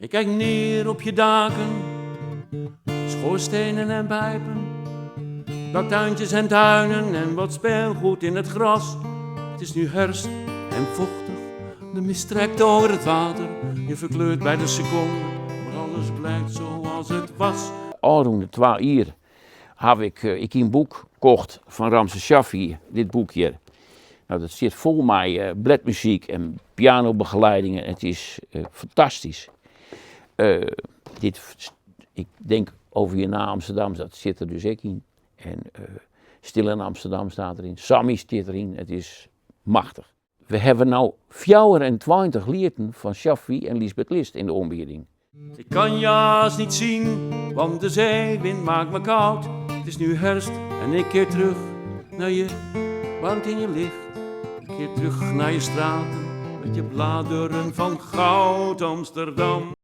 Ik kijk neer op je daken, schoorstenen en pijpen, daktuintjes en tuinen en wat speelgoed in het gras. Het is nu herfst en vochtig, de mist trekt over het water, je verkleurt bij de seconde, maar alles blijft zoals het was. Ofrûne twa jier haw ik, ik in boek kocht fan Ramses Shaffy, dit boek hjir. No, dat sit fol mei bledmuzyk en pianobegeleidingen. It is fantastysk. Dit, ik denk over je na Amsterdam, dat sit der dus ek yn. En Stil in Amsterdam stiet deryn, Sammy stiet deryn, it is machtich. We hawwe no 24 lieten fan Shaffy en Liesbeth List yn de oanbieding. Ik kan je haast niet zien, want de zeewind maakt me koud. Het is nu herfst en ik keer terug naar je warmte in je licht. Ik keer terug naar je straten met je bladeren van goud, Amsterdam.